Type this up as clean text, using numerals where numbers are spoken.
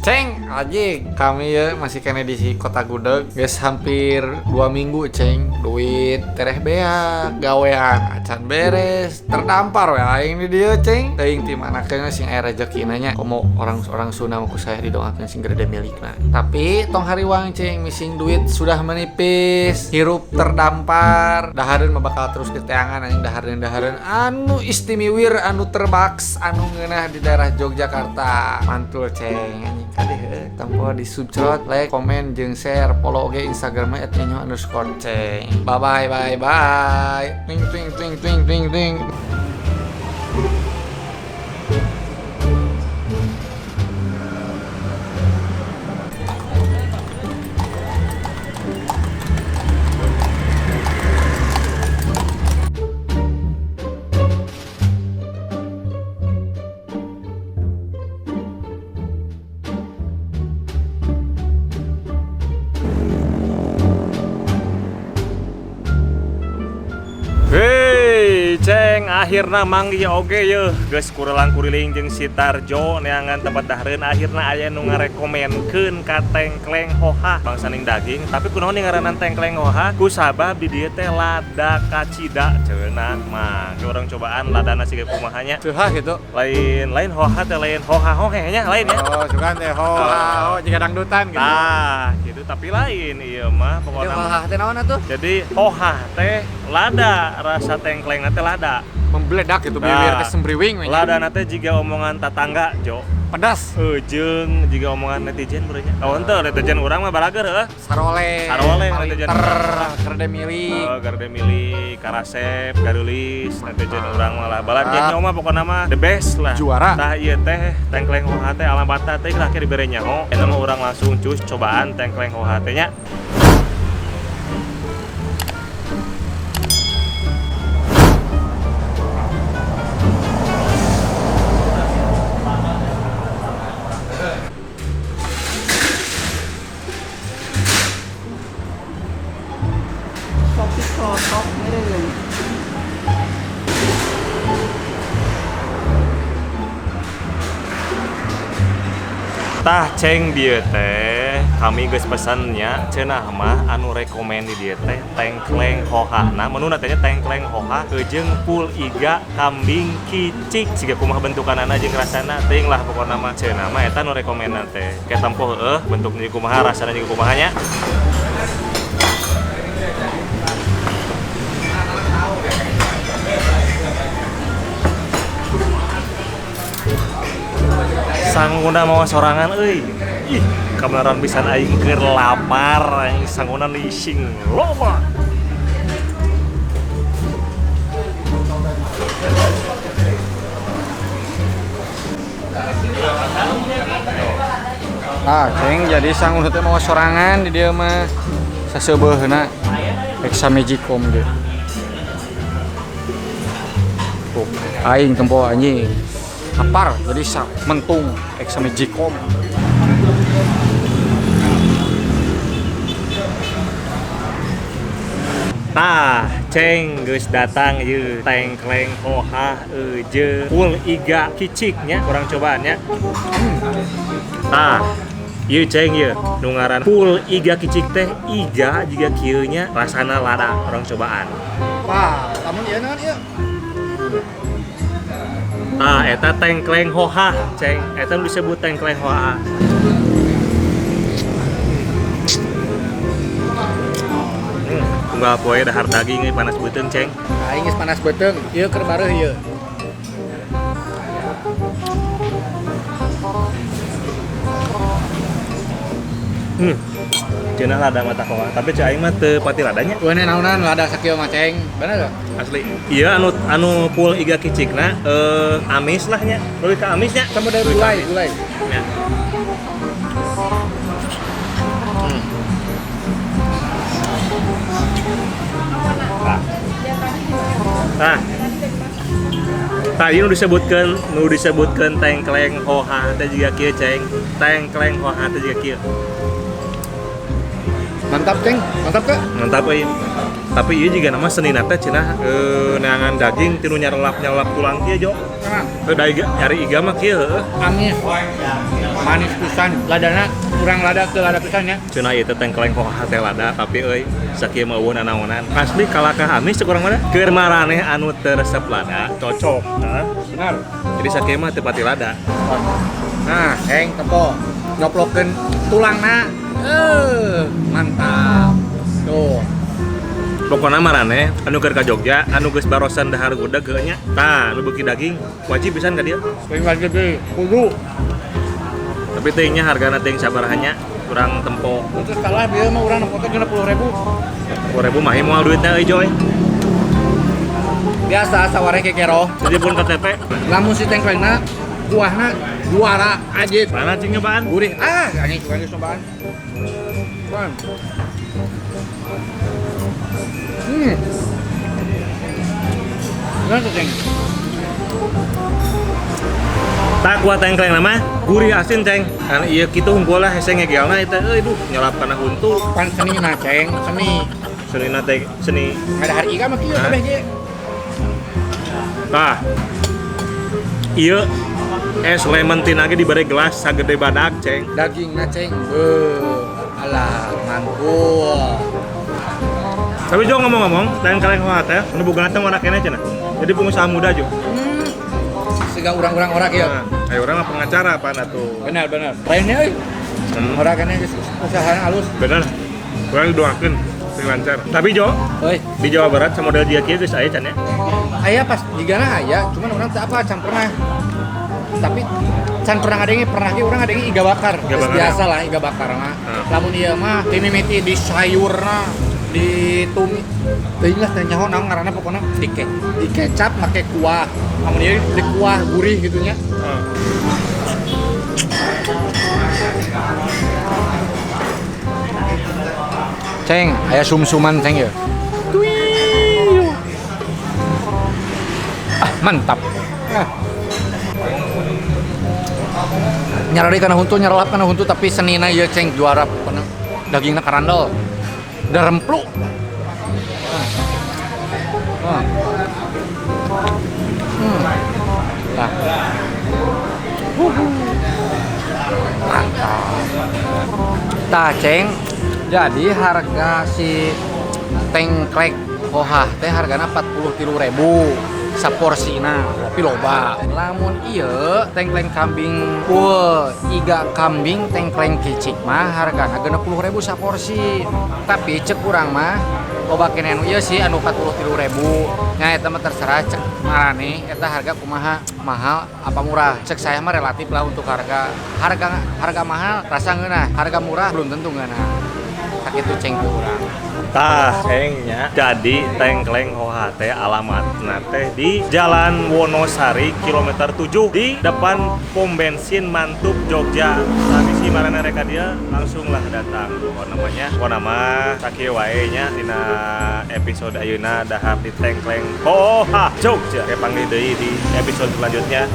Ceng, anjing, kami ya masih kena di kota Gudeg. Guys, hampir 2 minggu, ceng. Duit tereh beak, gawean acan beres, terdampar we aing di dieu, ceng. Teuing ti mana keuna sing aya rezekina nya. Komo orang-orang Sunda mah ku saya didoakeun sing gede milikna. Tapi tong hariwang, ceng, missing duit sudah menipis, hirup terdampar, dahareun mah bakal terus diteangan anjing dahareun-dahareun anu istimiwir, anu terbaks, anu ngeunah di daerah Yogyakarta. Mantul, ceng, anjing. Kade heuh, tempo di subscribe, like, komen, jeung share, follow oge Instagramnya @nyenyo_ceng. Bye bye bye bye. Ting ting ting ting ting ting. Hei, ceng, akhirna manggih oge yeuh. Geus kurelang kuriling jeung si Tarjo neangan tempat dahareun akhirna aya nu ngarekomenkeun ka tengkleng hoha bangsaning daging, tapi kunaon ngaranan tengkleng hoha ku sabab di dieu teh lada kacida cenah mah. Ke urang cobaan ladana siga kumaha nya. Cuhah gitu. Lain lain hoha teh lain hoha hohe nya lain ya. Oh, sugan teh hoha ho jiga dangdutan gitu. Tah, gitu tapi lain ieu mah pokona. Hoha teh naon atuh? Jadi hoha teh lada rasa tengkleng teh lada membeledak gitu bibir teh sembriwing we. Lada teh jiga omongan tatangga jo pedas jeung jiga omongan netizen beureun nya. Oh henteu netizen urang mah balager heuh. Sarole. Sarole netizen. Gerde milik. Oh, gerde milik, karasep, garulis netizen urang mah lah. Balad nyaho mah pokona mah the best lah. Juara. Tah ieu teh tengkleng hoha teh alamatna teh lah dibere nyaho. Eta mah urang langsung cus cobaan tengkleng hoha teh nya. Tah ceng dieu teh kami geus pesannya cenah mah anu rekomen di dieu teh tengkleng hoha. Nah menuna teh tengkleng hoha jeung full iga kambing kicik siga kumaha bentukanana jeung rasana teuing lah pokona mah cenah mah eta nu rekomenna teh. Ke tempo heueuh bentukna jeung kumaha rasana jeung kumaha nya. Sanguna mau sorangan euy. Ih, kebenaran pisan aing keur lapar, aing sanguna lising loba. Ah, ceng, jadi sanguna teh mau sorangan di dieu mah. Saseubeurna Hexa Magicom ge. Tuh, aing tempo anjing. Apar jadi mentung Hexa Magicom. Tah, ceng geus datang ieu tengkleng hoha jeung full iga kiciknya kurang cobaannya. Tah, ieu ceng ieu nu ngaran full iga kicik teh iga jiga kieu nya rasana lada urang cobaan. Wah, lamun ieu naon ieu? Tah, eta tengkleng hoha, ceng. Eta nu disebut tengkleng hoha. Tunggal poe dahar daging euy panas beuteung, ceng. Aing geus panas beuteung, ieu keur bareuh ieu. Cenah lada mata hoha, tapi cek aing mah teu pati ladanya. Eueuh naonan lada sakieu mah, ceng. Bener teu? Asli. Iya anu full iga kicikna amis lah nya. Leuwih ka amisnya. Sama dari gulai, gulai. Ya. Nah. Tah ieu nu disebutkeun tengkleng hoha teh jiga kieu, ceng. Tengkleng hoha teh jiga kieu. Mantap, ceng. Mantap teh. Mantap euy. Tapi ieu juga nama senina teh cenah neangan daging tinu nyarelap-nyarelap tulang kieu, Jo. Nah. Da iga nyari iga mah kieu heueuh. Amis. Manis pisan, ladana kurang lada ke lada pisan ya. Cenah ieu teh tengkleng hoha teh lada tapi euy sakieu mah eueuh nanaonan. Asli kalakah amis cek urang mah keur maraneh anu teu resep lada cocok. Nah, Benar. jadi sakieu mah teu pati lada. Nah, heng tempo nyoplokeun tulangna. Mantap. Tuh. Pokona maraneh anu keur ka Jogja, anu geus barosan dahar gudeg heuh nya. Tah, nu beuki daging wajib pisan ka dieu. Sing wajib deui. Kudu. Tapi teuing nya hargana teuing sabaraha nya kurang tempo. Untuk kalah bieu mah urang nempo teh 60.000. 10.000 mah moal duitna euy Joy. Biasa saware kekero. Jadi pun KTP. Lamun si tengklengna kuahna juara ajib. Mana cing nyobaan? Gurih. Ah, anjing tukang geus nyobaan. Pan. Gimana tuh, Ceng? Tak kuat tengkleng nama gurih asin ceng. Kan ieu kitu hungkul lah hese ngegelna eta euy duh nyelap kana huntu. Pan seni na ceng, seni. Senina teh seni. Ada hari iga mah kieu kabeh ge. Tah. Ieu es lemon tea ge dibere gelas sagede badak ceng. Dagingna ceng. Beuh. Alah, mantul. Tapi Jo ngomong-ngomong, tengkleng hoha teh nu bogana teh warna keneh cenah. Jadi pengusaha muda Jo. Siga urang-urang orak ya. Nah, ayo urang mah pengacara apaan atuh. Benar, benar. Lainnya euy. Orak keneh geus usahana alus. Bener. Urang doakeun sing lancar. Tapi Jo, Euy, di Jawa Barat sama model dia kieu geus aya can ya. Aya pas jigana aya, cuman urang teu apa can pernah. Tapi can pernah ngadenge, pernah ge urang ngadenge iga bakar. Iga bakar, biasa lah iga bakar mah. Lamun ieu mah ti mimiti di sayurna, ditumi teuing lah teh nyaho naon ngaranna pokona dikecap make kuah. Lamun ieu di kuah gurih gitu nya. Ceng, aya sumsuman ceng ya. Tuiuh. Ah, mantap. Ah. Nyarari kana huntu, nyarelap kana huntu tapi senina ieu ceng juara pokona. Dagingna karandel. Daremplu. Ah. Nah. Mantap. Tah ceng, jadi harga si tengklek hoha teh hargana 43.000 saporsina, tapi loba. Lamun ieu tengkleng kambing full iga kambing tengkleng kicik mah hargana 60.000 saporsi. Tapi cek urang mah loba keneh anu ieu sih anu 43.000. Nya eta mah terserah cek marane eta harga kumaha, mahal apa murah. Cek saya mah relatif lah untuk harga. Harga mahal rasa ngeunah, harga murah belum tentu ngeunah. Sakitu ceng ku urang. Tah, cengnya. Jadi tengkleng hoha teh alamatna teh di Jalan Wonosari kilometer 7 di depan pom bensin Mantup Jogja. Sabisi marana reka dia langsunglah datang. Oh namanya, oh nama sakieu wae nya dina episode ayeuna dahar di tengkleng hoha Jogja. Kayak panggil deui di episode selanjutnya.